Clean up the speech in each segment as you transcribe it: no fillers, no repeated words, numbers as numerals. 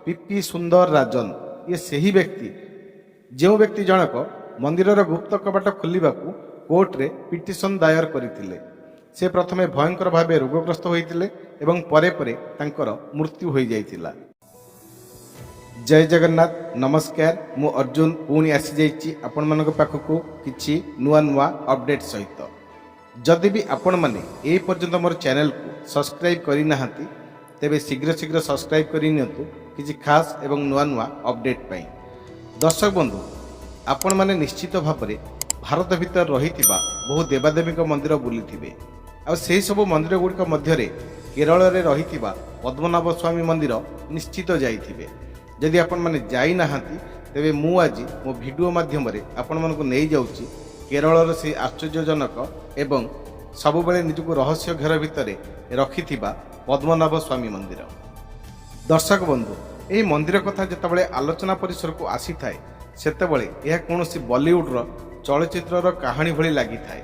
P P ସୁନ୍ଦର ରାଜନ। ଇଏ ସେହି ବ୍ୟକ୍ତି, ଯେଉଁ ବ୍ୟକ୍ତି ଜଣକ ମନ୍ଦିରର ଗୁପ୍ତ କବାଟ ଖୋଲିବାକୁ କୋର୍ଟରେ ପିଟିସନ ଦାୟର କରିଥିଲେ। ସେ ପ୍ରଥମେ ଭୟଙ୍କର ଭାବେ ରୋଗଗ୍ରସ୍ତ ହୋଇଥିଲେ ଏବଂ ପରେ ପରେ ତାଙ୍କର ମୃତ୍ୟୁ ହୋଇଯାଇଥିଲା। ଜୟ ଜଗନ୍ନାଥ, ନମସ୍କାର। ମୁଁ ଅର୍ଜୁନ ପୁଣି ଆସିଯାଇଛି ଆପଣମାନଙ୍କ ପାଖକୁ କିଛି ନୂଆ ନୂଆ ଅପଡେଟ୍ ସହିତ। ଯଦି ବି ଆପଣମାନେ ଏହି ପର୍ଯ୍ୟନ୍ତ ମୋର ଚ୍ୟାନେଲକୁ ସବସ୍କ୍ରାଇବ୍ କରିନାହାନ୍ତି, ତେବେ ଶୀଘ୍ର ଶୀଘ୍ର ସବସ୍କ୍ରାଇବ୍ କରିନିଅନ୍ତୁ କିଛି ଖାସ୍ ଏବଂ ନୂଆ ନୂଆ ଅପଡେଟ୍ ପାଇଁ। ଦର୍ଶକ ବନ୍ଧୁ, ଆପଣମାନେ ନିଶ୍ଚିତ ଭାବରେ ଭାରତ ଭିତରେ ରହିଥିବା ବହୁ ଦେବାଦେବୀଙ୍କ ମନ୍ଦିର ବୁଲିଥିବେ। ଆଉ ସେହି ସବୁ ମନ୍ଦିର ଗୁଡ଼ିକ ମଧ୍ୟରେ କେରଳରେ ରହିଥିବା ପଦ୍ମନାଭ ସ୍ୱାମୀ ମନ୍ଦିର ନିଶ୍ଚିତ ଯାଇଥିବେ। ଯଦି ଆପଣମାନେ ଯାଇନାହାନ୍ତି, ତେବେ ମୁଁ ଆଜି ମୋ ଭିଡ଼ିଓ ମାଧ୍ୟମରେ ଆପଣମାନଙ୍କୁ ନେଇଯାଉଛି କେରଳର ସେହି ଆଶ୍ଚର୍ଯ୍ୟଜନକ ଏବଂ ସବୁବେଳେ ନିଜକୁ ରହସ୍ୟ ଘେର ଭିତରେ ରଖିଥିବା ପଦ୍ମନାଭ ସ୍ୱାମୀ ମନ୍ଦିର। ଦର୍ଶକ ବନ୍ଧୁ, ଏହି ମନ୍ଦିର କଥା ଯେତେବେଳେ ଆଲୋଚନା ପରିସରକୁ ଆସିଥାଏ, ସେତେବେଳେ ଏହା କୌଣସି ବଲିଉଡର ଚଳଚ୍ଚିତ୍ରର କାହାଣୀ ଭଳି ଲାଗିଥାଏ।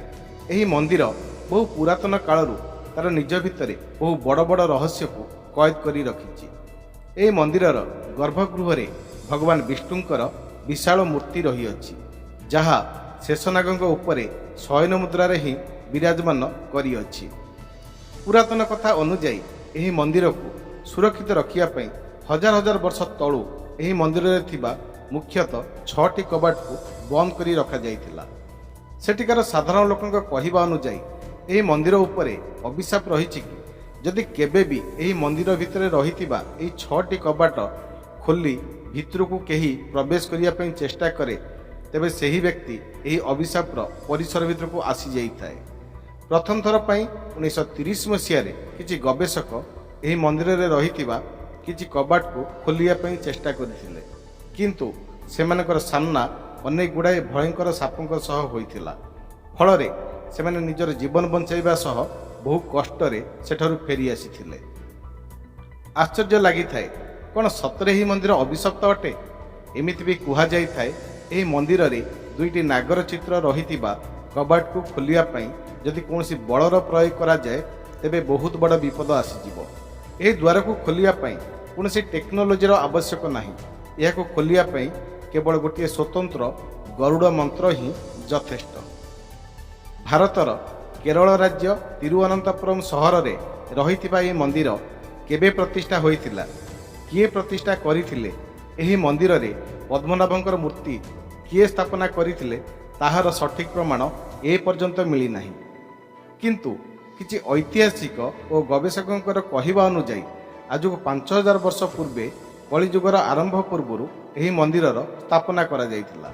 ଏହି ମନ୍ଦିର ବହୁ ପୁରାତନ କାଳରୁ ତାର ନିଜ ଭିତରେ ବହୁ ବଡ଼ ବଡ଼ ରହସ୍ୟକୁ କଏଦ କରି ରଖିଛି। ଏହି ମନ୍ଦିରର ଗର୍ଭଗୃହରେ ଭଗବାନ ବିଷ୍ଣୁଙ୍କର ବିଶାଳ ମୂର୍ତ୍ତି ରହିଅଛି, ଯାହା ଶେଷନାଗଙ୍କ ଉପରେ ଶୟନ ମୁଦ୍ରାରେ ହିଁ ବିରାଜମାନ କରିଅଛି। ପୁରାତନ କଥା ଅନୁଯାୟୀ, ଏହି ମନ୍ଦିରକୁ ସୁରକ୍ଷିତ ରଖିବା ପାଇଁ ହଜାର ହଜାର ବର୍ଷ ତଳୁ ଏହି ମନ୍ଦିରରେ ଥିବା ମୁଖ୍ୟତଃ ଛଅଟି କବାଟକୁ ବନ୍ଦ କରି ରଖାଯାଇଥିଲା। ସେଠିକାର ସାଧାରଣ ଲୋକଙ୍କ କହିବା ଅନୁଯାୟୀ, ଏହି ମନ୍ଦିର ଉପରେ ଅଭିଶାପ ରହିଛି କି ଯଦି କେବେ ବି ଏହି ମନ୍ଦିର ଭିତରେ ରହିଥିବା ଏହି ଛଅଟି କବାଟ ଖୋଲି ଭିତରକୁ କେହି ପ୍ରବେଶ କରିବା ପାଇଁ ଚେଷ୍ଟା କରେ, ତେବେ ସେହି ବ୍ୟକ୍ତି ଏହି ଅଭିଶାପର ପରିସର ଭିତରକୁ ଆସିଯାଇଥାଏ। ପ୍ରଥମ ଥର ପାଇଁ 1930 ମସିହାରେ କିଛି ଗବେଷକ ଏହି ମନ୍ଦିରରେ ରହିଥିବା କିଛି କବାଟକୁ ଖୋଲିବା ପାଇଁ ଚେଷ୍ଟା କରିଥିଲେ, କିନ୍ତୁ ସେମାନଙ୍କର ସାମ୍ନା ଅନେକ ଗୁଡ଼ାଏ ଭୟଙ୍କର ସାପଙ୍କ ସହ ହୋଇଥିଲା। ଫଳରେ ସେମାନେ ନିଜର ଜୀବନ ବଞ୍ଚାଇବା ସହ ବହୁ କଷ୍ଟରେ ସେଠାରୁ ଫେରି ଆସିଥିଲେ। ଆଶ୍ଚର୍ଯ୍ୟ ଲାଗିଥାଏ, କ'ଣ ସତରେ ଏହି ମନ୍ଦିର ଅଭିଶପ୍ତ ଅଟେ? ଏମିତି ବି କୁହାଯାଇଥାଏ, ଏହି ମନ୍ଦିରରେ ଦୁଇଟି ନାଗର ଚିତ୍ର ରହିଥିବା କବାଟକୁ ଖୋଲିବା ପାଇଁ ଯଦି କୌଣସି ବଳର ପ୍ରୟୋଗ କରାଯାଏ, ତେବେ ବହୁତ ବଡ଼ ବିପଦ ଆସିଯିବ। ଏହି ଦ୍ୱାରକୁ ଖୋଲିବା ପାଇଁ କୌଣସି ଟେକ୍ନୋଲୋଜିର ଆବଶ୍ୟକ ନାହିଁ। ଏହାକୁ ଖୋଲିବା ପାଇଁ କେବଳ ଗୋଟିଏ ସ୍ୱତନ୍ତ୍ର ଗରୁଡ଼ ମନ୍ତ୍ର ହିଁ ଯଥେଷ୍ଟ। ଭାରତର କେରଳ ରାଜ୍ୟ ତିରୁଅନନ୍ତପୁରମ ସହରରେ ରହିଥିବା ଏହି ମନ୍ଦିର କେବେ ପ୍ରତିଷ୍ଠା ହୋଇଥିଲା, କିଏ ପ୍ରତିଷ୍ଠା କରିଥିଲେ, ଏହି ମନ୍ଦିରରେ ପଦ୍ମନାଭଙ୍କର ମୂର୍ତ୍ତି କିଏ ସ୍ଥାପନା କରିଥିଲେ, ତାହାର ସଠିକ୍ ପ୍ରମାଣ ଏପର୍ଯ୍ୟନ୍ତ ମିଳିନାହିଁ। କିନ୍ତୁ କିଛି ଐତିହାସିକ ଓ ଗବେଷକଙ୍କର କହିବା ଅନୁଯାୟୀ, ଆଜକୁ 5000 ବର୍ଷ ପୂର୍ବେ, କଳିଯୁଗର ଆରମ୍ଭ ପୂର୍ବରୁ ଏହି ମନ୍ଦିରର ସ୍ଥାପନା କରାଯାଇଥିଲା।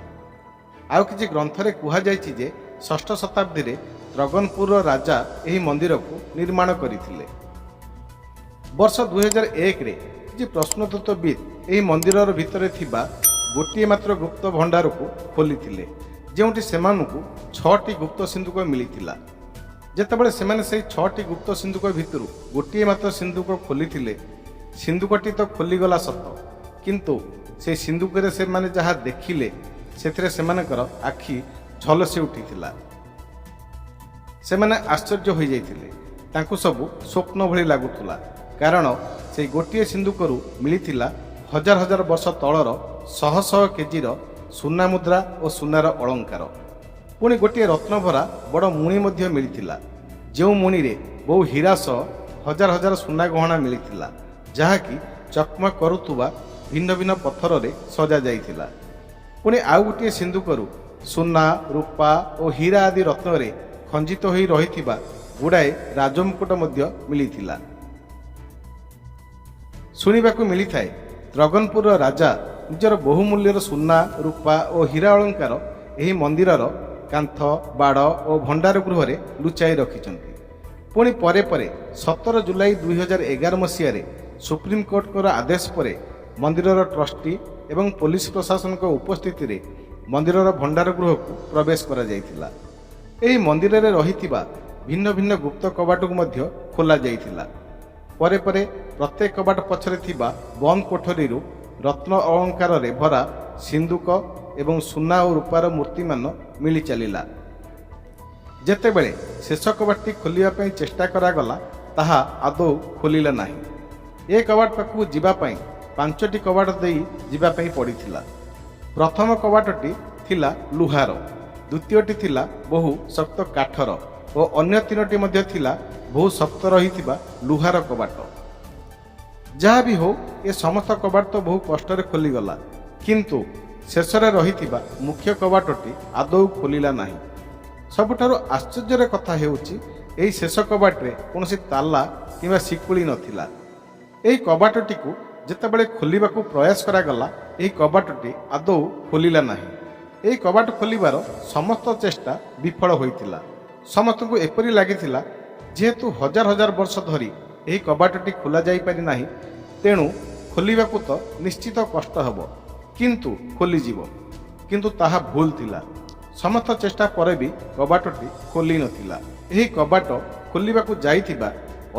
ଆଉ କିଛି ଗ୍ରନ୍ଥରେ କୁହାଯାଇଛି ଯେ ଷଷ୍ଠ ଶତାବ୍ଦୀରେ ତ୍ରଗନପୁରର ରାଜା ଏହି ମନ୍ଦିରକୁ ନିର୍ମାଣ କରିଥିଲେ। ବର୍ଷ 2001ରେ କିଛି ପ୍ରତ୍ନତତ୍ତ୍ୱବିତ୍ ଏହି ମନ୍ଦିରର ଭିତରେ ଥିବା ଗୋଟିଏ ମାତ୍ର ଗୁପ୍ତ ଭଣ୍ଡାରକୁ ଖୋଲିଥିଲେ, ଯେଉଁଠି ସେମାନଙ୍କୁ ଛଅଟି ଗୁପ୍ତ ସିନ୍ଧୁକ ମିଳିଥିଲା। ଯେତେବେଳେ ସେମାନେ ସେହି ଛଅଟି ଗୁପ୍ତ ସିନ୍ଧୁକ ଭିତରୁ ଗୋଟିଏ ମାତ୍ର ସିନ୍ଧୁକ ଖୋଲିଥିଲେ, ସିନ୍ଧୁକଟି ତ ଖୋଲିଗଲା ସତ, କିନ୍ତୁ ସେହି ସିନ୍ଧୁକରେ ସେମାନେ ଯାହା ଦେଖିଲେ, ସେଥିରେ ସେମାନଙ୍କର ଆଖି ଝଲସି ଉଠିଥିଲା। ସେମାନେ ଆଶ୍ଚର୍ଯ୍ୟ ହୋଇଯାଇଥିଲେ। ତାଙ୍କୁ ସବୁ ସ୍ୱପ୍ନ ଭଳି ଲାଗୁଥିଲା, କାରଣ ସେଇ ଗୋଟିଏ ସିନ୍ଧୁକରୁ ମିଳିଥିଲା ହଜାର ହଜାର ବର୍ଷ ତଳର ଶହ ଶହ କେଜିର ସୁନା ମୁଦ୍ରା ଓ ସୁନାର ଅଳଙ୍କାର। ପୁଣି ଗୋଟିଏ ରତ୍ନଭରା ବଡ଼ ମୁଣି ମଧ୍ୟ ମିଳିଥିଲା, ଯେଉଁ ମୁଣିରେ ବହୁ ହୀରା ସହ ହଜାର ହଜାର ସୁନା ଗହଣା ମିଳିଥିଲା, ଯାହାକି ଚକମକ କରୁଥିବା ଭିନ୍ନ ଭିନ୍ନ ପଥରରେ ସଜା ଯାଇଥିଲା। ପୁଣି ଆଉ ଗୋଟିଏ ସିନ୍ଧୁକରୁ ସୁନା, ରୂପା ଓ ହୀରା ଆଦି ରତ୍ନରେ ଖଞ୍ଜିତ ହୋଇ ରହିଥିବା ଗୁଡ଼ାଏ ରାଜମୁକୁଟ ମଧ୍ୟ ମିଳିଥିଲା। ଶୁଣିବାକୁ ମିଳିଥାଏ, ତ୍ରଗନପୁରର ରାଜା ନିଜର ବହୁମୂଲ୍ୟର ସୁନା, ରୂପା ଓ ହୀରା ଅଳଙ୍କାର ଏହି ମନ୍ଦିରର କାନ୍ଥ, ବାଡ଼ ଓ ଭଣ୍ଡାର ଗୃହରେ ଲୁଚାଇ ରଖିଛନ୍ତି। ପୁଣି ପରେ ପରେ 17 ଜୁଲାଇ 2011 ମସିହାରେ ସୁପ୍ରିମକୋର୍ଟଙ୍କର ଆଦେଶ ପରେ ମନ୍ଦିରର ଟ୍ରଷ୍ଟି ଏବଂ ପୋଲିସ ପ୍ରଶାସନଙ୍କ ଉପସ୍ଥିତିରେ ମନ୍ଦିରର ଭଣ୍ଡାର ଗୃହକୁ ପ୍ରବେଶ କରାଯାଇଥିଲା। ଏହି ମନ୍ଦିରରେ ରହିଥିବା ଭିନ୍ନ ଭିନ୍ନ ଗୁପ୍ତ କବାଟକୁ ମଧ୍ୟ ଖୋଲା ଯାଇଥିଲା। ପରେ ପରେ ପ୍ରତ୍ୟେକ କବାଟ ପଛରେ ଥିବା ବନ୍ଦ କୋଠରୀରୁ ରତ୍ନ ଅଳଙ୍କାରରେ ଭରା ସିନ୍ଧୁକ ଏବଂ ସୁନା ଓ ରୂପାର ମୂର୍ତ୍ତିମାନ ମିଳି ଚାଲିଲା। ଯେତେବେଳେ ଶେଷ କବାଟଟି ଖୋଲିବା ପାଇଁ ଚେଷ୍ଟା କରାଗଲା, ତାହା ଆଦୌ ଖୋଲିଲା ନାହିଁ। ଏ କବାଟ ପାଖକୁ ଯିବା ପାଇଁ ପାଞ୍ଚଟି କବାଟ ଦେଇ ଯିବା ପାଇଁ ପଡ଼ିଥିଲା। ପ୍ରଥମ କବାଟଟି ଥିଲା ଲୁହାର, ଦ୍ୱିତୀୟଟି ଥିଲା ବହୁ ଶକ୍ତ କାଠର ଓ ଅନ୍ୟ ତିନୋଟି ମଧ୍ୟ ଥିଲା ବହୁ ଶକ୍ତ ରହିଥିବା ଲୁହାର କବାଟ। ଯାହା ବି ହଉ, ଏ ସମସ୍ତ କବାଟ ତ ବହୁ କଷ୍ଟରେ ଖୋଲିଗଲା, କିନ୍ତୁ ଶେଷରେ ରହିଥିବା ମୁଖ୍ୟ କବାଟଟି ଆଦୌ ଖୋଲିଲା ନାହିଁ। ସବୁଠାରୁ ଆଶ୍ଚର୍ଯ୍ୟର କଥା ହେଉଛି, ଏହି ଶେଷ କବାଟରେ କୌଣସି ତାଲା କିମ୍ବା ଶିକୁଳି ନଥିଲା। ଏହି କବାଟଟିକୁ ଯେତେବେଳେ ଖୋଲିବାକୁ ପ୍ରୟାସ କରାଗଲା, ଏହି କବାଟଟି ଆଦୌ ଖୋଲିଲା ନାହିଁ। ଏହି କବାଟ ଖୋଲିବାର ସମସ୍ତ ଚେଷ୍ଟା ବିଫଳ ହୋଇଥିଲା। ସମସ୍ତଙ୍କୁ ଏପରି ଲାଗିଥିଲା, ଯେହେତୁ ହଜାର ହଜାର ବର୍ଷ ଧରି ଏହି କବାଟଟି ଖୋଲା ଯାଇପାରି ନାହିଁ, ତେଣୁ ଖୋଲିବାକୁ ତ ନିଶ୍ଚିତ କଷ୍ଟ ହେବ, କିନ୍ତୁ ଖୋଲିଯିବ। କିନ୍ତୁ ତାହା ଭୁଲ ଥିଲା। ସମସ୍ତ ଚେଷ୍ଟା ପରେ ବି କବାଟଟି ଖୋଲି ନଥିଲା। ଏହି କବାଟ ଖୋଲିବାକୁ ଯାଇଥିବା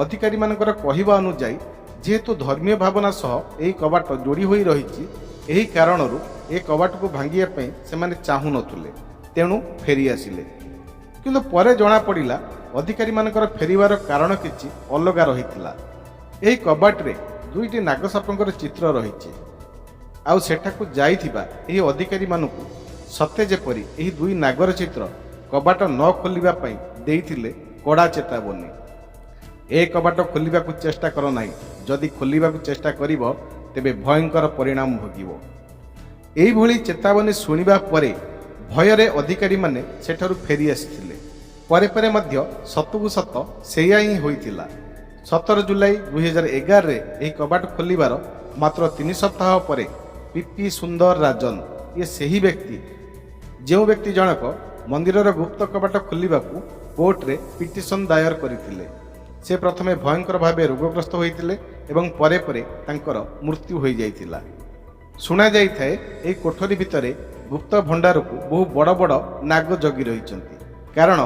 ଅଧିକାରୀମାନଙ୍କର କହିବା ଅନୁଯାୟୀ, ଯେହେତୁ ଧର୍ମୀୟ ଭାବନା ସହ ଏହି କବାଟ ଯୋଡ଼ି ହୋଇ ରହିଛି, ଏହି କାରଣରୁ ଏ କବାଟକୁ ଭାଙ୍ଗିବା ପାଇଁ ସେମାନେ ଚାହୁଁନଥିଲେ, ତେଣୁ ଫେରି ଆସିଲେ। କିନ୍ତୁ ପରେ ଜଣାପଡ଼ିଲା, ଅଧିକାରୀମାନଙ୍କର ଫେରିବାର କାରଣ କିଛି ଅଲଗା ରହିଥିଲା। ଏହି କବାଟରେ ଦୁଇଟି ନାଗସାପଙ୍କର ଚିତ୍ର ରହିଛି। ଆଉ ସେଠାକୁ ଯାଇଥିବା ଏହି ଅଧିକାରୀମାନଙ୍କୁ ସତେ ଯେପରି ଏହି ଦୁଇ ନାଗର ଚିତ୍ର କବାଟ ନ ଖୋଲିବା ପାଇଁ ଦେଇଥିଲେ କଡ଼ା ଚେତାବନୀ। ଏ କବାଟ ଖୋଲିବାକୁ ଚେଷ୍ଟା କର ନାହିଁ। ଯଦି ଖୋଲିବାକୁ ଚେଷ୍ଟା କରିବ, ତେବେ ଭୟଙ୍କର ପରିଣାମ ଭୋଗିବ। ଏଇଭଳି ଚେତାବନୀ ଶୁଣିବା ପରେ ଭୟରେ ଅଧିକାରୀମାନେ ସେଠାରୁ ଫେରି ଆସିଥିଲେ। ପରେ ପରେ ମଧ୍ୟ ସତକୁ ସତ ସେଇଆ ହିଁ ହୋଇଥିଲା। 17 ଜୁଲାଇ 2011ରେ ଏହି କବାଟ ଖୋଲିବାର ମାତ୍ର 3 ସପ୍ତାହ ପରେ ପିପି ସୁନ୍ଦର ରାଜନ, ଇଏ ସେହି ବ୍ୟକ୍ତି, ଯେଉଁ ବ୍ୟକ୍ତି ଜଣକ ମନ୍ଦିରର ଗୁପ୍ତ କବାଟ ଖୋଲିବାକୁ କୋର୍ଟରେ ପିଟିସନ ଦାୟର କରିଥିଲେ, ସେ ପ୍ରଥମେ ଭୟଙ୍କର ଭାବେ ରୋଗଗ୍ରସ୍ତ ହୋଇଥିଲେ ଏବଂ ପରେ ପରେ ତାଙ୍କର ମୃତ୍ୟୁ ହୋଇଯାଇଥିଲା। ଶୁଣାଯାଇଥାଏ, ଏହି କୋଠରୀ ଭିତରେ ଗୁପ୍ତ ଭଣ୍ଡାରକୁ ବହୁ ବଡ଼ ବଡ଼ ନାଗ ଜଗି ରହିଛନ୍ତି, କାରଣ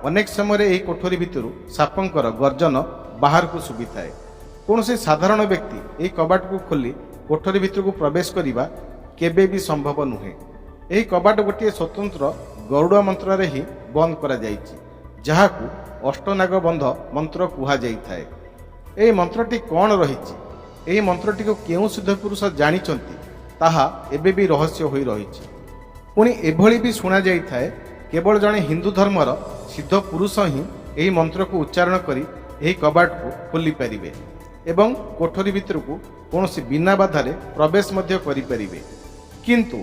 ଅନେକ ସମୟରେ ଏହି କୋଠରୀ ଭିତରୁ ସାପଙ୍କର ଗର୍ଜନ ବାହାରକୁ ଶୁଭିଥାଏ। କୌଣସି ସାଧାରଣ ବ୍ୟକ୍ତି ଏହି କବାଟକୁ ଖୋଲି କୋଠରୀ ଭିତରକୁ ପ୍ରବେଶ କରିବା କେବେ ବି ସମ୍ଭବ ନୁହେଁ। ଏହି କବାଟ ଗୋଟିଏ ସ୍ୱତନ୍ତ୍ର ଗରୁଡ଼ ମନ୍ତ୍ରରେ ହିଁ ବନ୍ଦ କରାଯାଇଛି, ଯାହାକୁ ଅଷ୍ଟନାଗ ବନ୍ଧ ମନ୍ତ୍ର କୁହାଯାଇଥାଏ। ଏହି ମନ୍ତ୍ରଟି କ'ଣ ରହିଛି, ଏହି ମନ୍ତ୍ରଟିକୁ କେଉଁ ସିଦ୍ଧ ପୁରୁଷ ଜାଣିଛନ୍ତି, ତାହା ଏବେ ବି ରହସ୍ୟ ହୋଇ ରହିଛି। ପୁଣି ଏଭଳି ବି ଶୁଣାଯାଇଥାଏ, କେବଳ ଜଣେ ହିନ୍ଦୁ ଧର୍ମର ସିଦ୍ଧ ପୁରୁଷ ହିଁ ଏହି ମନ୍ତ୍ରକୁ ଉଚ୍ଚାରଣ କରି ଏହି କବାଟକୁ ଖୋଲିପାରିବେ ଏବଂ କୋଠରୀ ଭିତରକୁ କୌଣସି ବିନା ବାଧାରେ ପ୍ରବେଶ ମଧ୍ୟ କରିପାରିବେ। କିନ୍ତୁ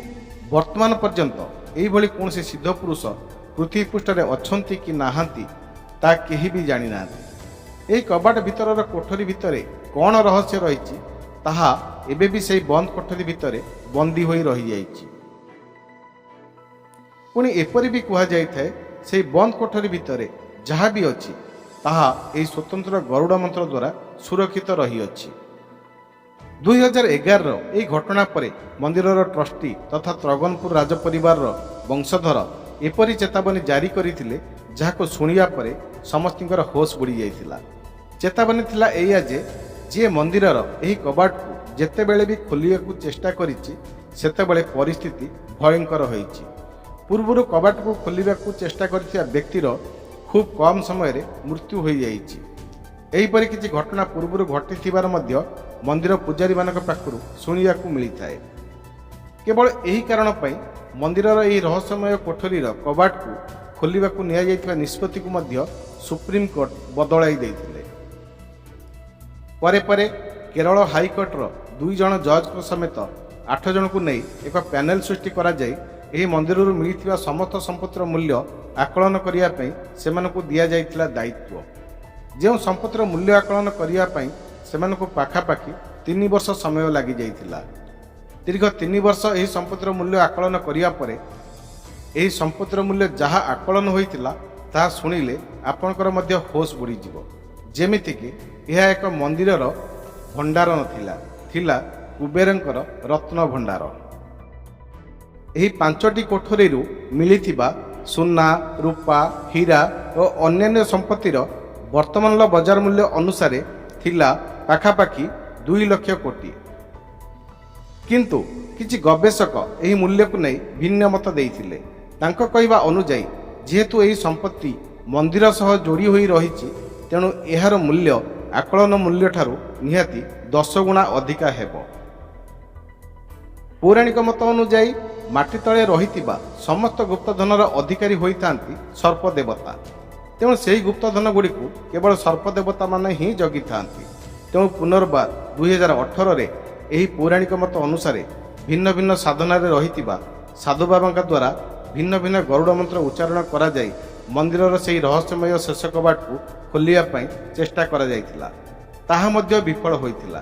ବର୍ତ୍ତମାନ ପର୍ଯ୍ୟନ୍ତ ଏଇଭଳି କୌଣସି ସିଦ୍ଧ ପୁରୁଷ ପୃଥିବୀ ପୃଷ୍ଠରେ ଅଛନ୍ତି କି ନାହାନ୍ତି, ତାହା କେହି ବି ଜାଣିନାହାନ୍ତି। ଏହି କବାଟ ଭିତରର କୋଠରୀ ଭିତରେ କ'ଣ ରହସ୍ୟ ରହିଛି, ତାହା ଏବେ ବି ସେହି ବନ୍ଦ କୋଠରୀ ଭିତରେ ବନ୍ଦୀ ହୋଇ ରହିଯାଇଛି। ପୁଣି ଏପରି ବି କୁହାଯାଇଥାଏ, ସେହି ବନ୍ଦ କୋଠରୀ ଭିତରେ ଯାହା ବି ଅଛି, ତାହା ଏହି ସ୍ୱତନ୍ତ୍ର ଗରୁଡ଼ ମନ୍ତ୍ର ଦ୍ୱାରା ସୁରକ୍ଷିତ ରହିଅଛି। 2011ର ଏହି ଘଟଣା ପରେ ମନ୍ଦିରର ଟ୍ରଷ୍ଟି ତଥା ତ୍ରଗନପୁର ରାଜପରିବାରର ବଂଶଧର ଏପରି ଚେତାବନୀ ଜାରି କରିଥିଲେ, ଯାହାକୁ ଶୁଣିବା ପରେ ସମସ୍ତଙ୍କର ହୋସ୍ ବୁଡ଼ି ଯାଇଥିଲା। ଚେତାବନୀ ଥିଲା ଏଇଆ ଯେ, ଯିଏ ମନ୍ଦିରର ଏହି କବାଟକୁ ଯେତେବେଳେ ବି ଖୋଲିବାକୁ ଚେଷ୍ଟା କରିଛି, ସେତେବେଳେ ପରିସ୍ଥିତି ଭୟଙ୍କର ହୋଇଛି। ପୂର୍ବରୁ କବାଟକୁ ଖୋଲିବାକୁ ଚେଷ୍ଟା କରିଥିବା ବ୍ୟକ୍ତିର ଖୁବ୍ କମ୍ ସମୟରେ ମୃତ୍ୟୁ ହୋଇଯାଇଛି। ଏହିପରି କିଛି ଘଟଣା ପୂର୍ବରୁ ଘଟିଥିବାର ମଧ୍ୟ ମନ୍ଦିର ପୂଜାରୀମାନଙ୍କ ପାଖରୁ ଶୁଣିବାକୁ ମିଳିଥାଏ। କେବଳ ଏହି କାରଣ ପାଇଁ ମନ୍ଦିରର ଏହି ରହସ୍ୟମୟ କୋଠରୀର କବାଟକୁ ଖୋଲିବାକୁ ନିଆଯାଇଥିବା ନିଷ୍ପତ୍ତିକୁ ମଧ୍ୟ ସୁପ୍ରିମକୋର୍ଟ ବଦଳାଇ ଦେଇଥିଲେ। ପରେ ପରେ କେରଳ ହାଇକୋର୍ଟର ଦୁଇ ଜଣ ଜଜ୍ଙ୍କ ସମେତ ଆଠ ଜଣଙ୍କୁ ନେଇ ଏକ ପ୍ୟାନେଲ ସୃଷ୍ଟି କରାଯାଇ ଏହି ମନ୍ଦିରରୁ ମିଳିଥିବା ସମସ୍ତ ସମ୍ପତ୍ତିର ମୂଲ୍ୟ ଆକଳନ କରିବା ପାଇଁ ସେମାନଙ୍କୁ ଦିଆଯାଇଥିଲା ଦାୟିତ୍ୱ। ଯେଉଁ ସମ୍ପତ୍ତିର ମୂଲ୍ୟ ଆକଳନ କରିବା ପାଇଁ ସେମାନଙ୍କୁ ପାଖାପାଖି 3 ବର୍ଷ ସମୟ ଲାଗିଯାଇଥିଲା। ଦୀର୍ଘ 3 ବର୍ଷ ଏହି ସମ୍ପତ୍ତିର ମୂଲ୍ୟ ଆକଳନ କରିବା ପରେ ଏହି ସମ୍ପତ୍ତିର ମୂଲ୍ୟ ଯାହା ଆକଳନ ହୋଇଥିଲା, ତାହା ଶୁଣିଲେ ଆପଣଙ୍କର ମଧ୍ୟ ହୋସ୍ ବୁଡ଼ିଯିବ। ଯେମିତିକି ଏହା ଏକ ମନ୍ଦିରର ଭଣ୍ଡାର ନଥିଲା, ଥିଲା କୁବେରଙ୍କର ରତ୍ନ ଭଣ୍ଡାର। ଏହି ପାଞ୍ଚଟି କୋଠରୀରୁ ମିଳିଥିବା ସୁନା, ରୂପା, ହୀରା ଓ ଅନ୍ୟାନ୍ୟ ସମ୍ପତ୍ତିର ବର୍ତ୍ତମାନର ବଜାର ମୂଲ୍ୟ ଅନୁସାରେ ଥିଲା ପାଖାପାଖି 2 ଲକ୍ଷ କୋଟି। କିନ୍ତୁ କିଛି ଗବେଷକ ଏହି ମୂଲ୍ୟକୁ ନେଇ ଭିନ୍ନ ମତ ଦେଇଥିଲେ। ତାଙ୍କ କହିବା ଅନୁଯାୟୀ, ଯେହେତୁ ଏହି ସମ୍ପତ୍ତି ମନ୍ଦିର ସହ ଯୋଡ଼ି ହୋଇ ରହିଛି, ତେଣୁ ଏହାର ମୂଲ୍ୟ ଆକଳନ ମୂଲ୍ୟଠାରୁ ନିହାତି 10 ଗୁଣା ଅଧିକା ହେବ। ପୌରାଣିକ ମତ ଅନୁଯାୟୀ ମାଟି ତଳେ ରହିଥିବା ସମସ୍ତ ଗୁପ୍ତଧନର ଅଧିକାରୀ ହୋଇଥାନ୍ତି ସର୍ପ ଦେବତା। ତେଣୁ ସେହି ଗୁପ୍ତଧନ ଗୁଡ଼ିକୁ କେବଳ ସର୍ପ ଦେବତାମାନେ ହିଁ ଜଗିଥାନ୍ତି। ତେଣୁ ପୁନର୍ବାର 2018ରେ ଏହି ପୌରାଣିକ ମତ ଅନୁସାରେ ଭିନ୍ନ ଭିନ୍ନ ସାଧନାରେ ରହିଥିବା ସାଧୁବାବାଙ୍କ ଦ୍ୱାରା ଭିନ୍ନ ଭିନ୍ନ ଗରୁଡ଼ ମନ୍ତ୍ର ଉଚ୍ଚାରଣ କରାଯାଇ ମନ୍ଦିରର ସେହି ରହସ୍ୟମୟ ଶେଷ କବାଟକୁ ଖୋଲିବା ପାଇଁ ଚେଷ୍ଟା କରାଯାଇଥିଲା। ତାହା ମଧ୍ୟ ବିଫଳ ହୋଇଥିଲା।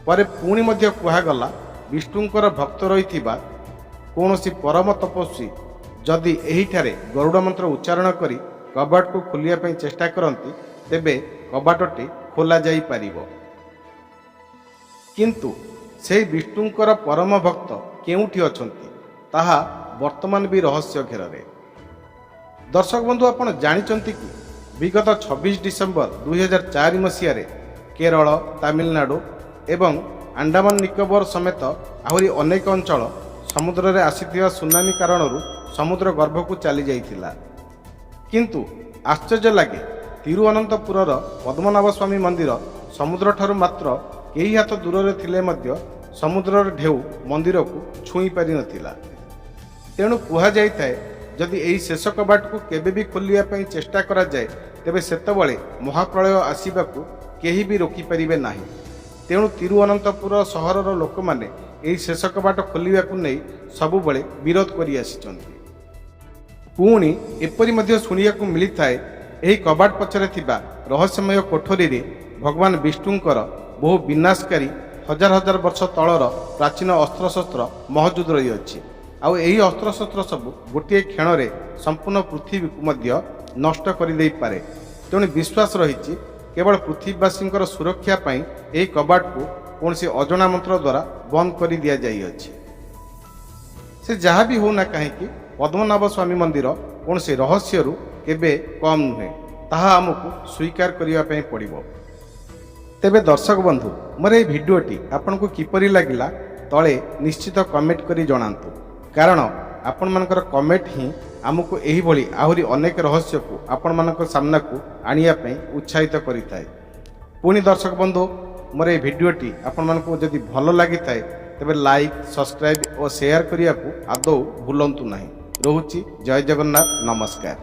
ପରେ ପୁଣି ମଧ୍ୟ କୁହାଗଲା, ବିଷ୍ଣୁଙ୍କର ଭକ୍ତ ରହିଥିବା କୌଣସି ପରମ ତପସ୍ୱୀ ଯଦି ଏହିଠାରେ ଗରୁଡ଼ ମନ୍ତ୍ର ଉଚ୍ଚାରଣ କରି କବାଟକୁ ଖୋଲିବା ପାଇଁ ଚେଷ୍ଟା କରନ୍ତି, ତେବେ କବାଟଟି ଖୋଲା ଯାଇପାରିବ। କିନ୍ତୁ ସେହି ବିଷ୍ଣୁଙ୍କର ପରମ ଭକ୍ତ କେଉଁଠି ଅଛନ୍ତି, ତାହା ବର୍ତ୍ତମାନ ବି ରହସ୍ୟ ଘେରରେ। ଦର୍ଶକ ବନ୍ଧୁ, ଆପଣ ଜାଣିଛନ୍ତି କି ବିଗତ 26 ଡିସେମ୍ବର 2004 ମସିହାରେ କେରଳ, ତାମିଲନାଡୁ ଏବଂ ଆଣ୍ଡାମାନ ନିକୋବର ସମେତ ଆହୁରି ଅନେକ ଅଞ୍ଚଳ ସମୁଦ୍ରରେ ଆସିଥିବା ସୁନାମି କାରଣରୁ ସମୁଦ୍ର ଗର୍ଭକୁ ଚାଲି ଯାଇଥିଲା। କିନ୍ତୁ ଆଶ୍ଚର୍ଯ୍ୟ ଲାଗେ, ତିରୁଅନନ୍ତପୁରର ପଦ୍ମନାଭ ସ୍ୱାମୀ ମନ୍ଦିର ସମୁଦ୍ରଠାରୁ ମାତ୍ର କେଇ ହାତ ଦୂରରେ ଥିଲେ ମଧ୍ୟ ସମୁଦ୍ରର ଢେଉ ମନ୍ଦିରକୁ ଛୁଇଁ ପାରିନଥିଲା। ତେଣୁ କୁହାଯାଇଥାଏ, ଯଦି ଏହି ଶେଷ କବାଟକୁ କେବେ ବି ଖୋଲିବା ପାଇଁ ଚେଷ୍ଟା କରାଯାଏ, ତେବେ ସେତେବେଳେ ମହାପ୍ରଳୟ ଆସିବାକୁ କେହି ବି ରୋକିପାରିବେ ନାହିଁ। ତେଣୁ ତିରୁଅନନ୍ତପୁର ସହରର ଲୋକମାନେ ଏହି ଶେଷ କବାଟ ଖୋଲିବାକୁ ନେଇ ସବୁବେଳେ ବିରୋଧ କରି ଆସିଛନ୍ତି। ପୁଣି ଏପରି ମଧ୍ୟ ଶୁଣିବାକୁ ମିଳିଥାଏ, ଏହି କବାଟ ପଛରେ ଥିବା ରହସ୍ୟମୟ କୋଠରୀରେ ଭଗବାନ ବିଷ୍ଣୁଙ୍କର ବହୁ ବିନାଶକାରୀ ହଜାର ହଜାର ବର୍ଷ ତଳର ପ୍ରାଚୀନ ଅସ୍ତ୍ରଶସ୍ତ୍ର ମହଜୁଦ ରହିଅଛି। ଆଉ ଏହି ଅସ୍ତ୍ରଶସ୍ତ୍ର ସବୁ ଗୋଟିଏ କ୍ଷଣରେ ସମ୍ପୂର୍ଣ୍ଣ ପୃଥିବୀକୁ ମଧ୍ୟ ନଷ୍ଟ କରିଦେଇପାରେ। ତେଣୁ ବିଶ୍ୱାସ ରହିଛି, କେବଳ ପୃଥିବୀବାସୀଙ୍କର ସୁରକ୍ଷା ପାଇଁ ଏହି କବାଟକୁ କୌଣସି ଅଜଣା ମନ୍ତ୍ର ଦ୍ୱାରା ବନ୍ଦ କରି ଦିଆଯାଇଅଛି। ସେ ଯାହା ବି ହେଉନା କାହିଁକି, ପଦ୍ମନାଭ ସ୍ୱାମୀ ମନ୍ଦିର କୌଣସି ରହସ୍ୟରୁ କେବେ କମ୍ ନୁହେଁ, ତାହା ଆମକୁ ସ୍ୱୀକାର କରିବା ପାଇଁ ପଡ଼ିବ। ତେବେ ଦର୍ଶକ ବନ୍ଧୁ, ମୋର ଏହି ଭିଡ଼ିଓଟି ଆପଣଙ୍କୁ କିପରି ଲାଗିଲା, ତଳେ ନିଶ୍ଚିତ କମେଣ୍ଟ କରି ଜଣାନ୍ତୁ। କାରଣ ଆପଣମାନଙ୍କର କମେଣ୍ଟ ହିଁ ଆମକୁ ଏହିଭଳି ଆହୁରି ଅନେକ ରହସ୍ୟକୁ ଆପଣମାନଙ୍କ ସାମ୍ନାକୁ ଆଣିବା ପାଇଁ ଉତ୍ସାହିତ କରିଥାଏ। ପୁଣି ଦର୍ଶକ ବନ୍ଧୁ, ମୋର ଏହି ଭିଡ଼ିଓଟି ଆପଣମାନଙ୍କୁ ଯଦି ଭଲ ଲାଗିଥାଏ, ତେବେ ଲାଇକ୍, ସବସ୍କ୍ରାଇବ୍ ଓ ସେୟାର କରିବାକୁ ଆଦୌ ଭୁଲନ୍ତୁ ନାହିଁ। ରହୁଛି, ଜୟ ଜଗନ୍ନାଥ, ନମସ୍କାର।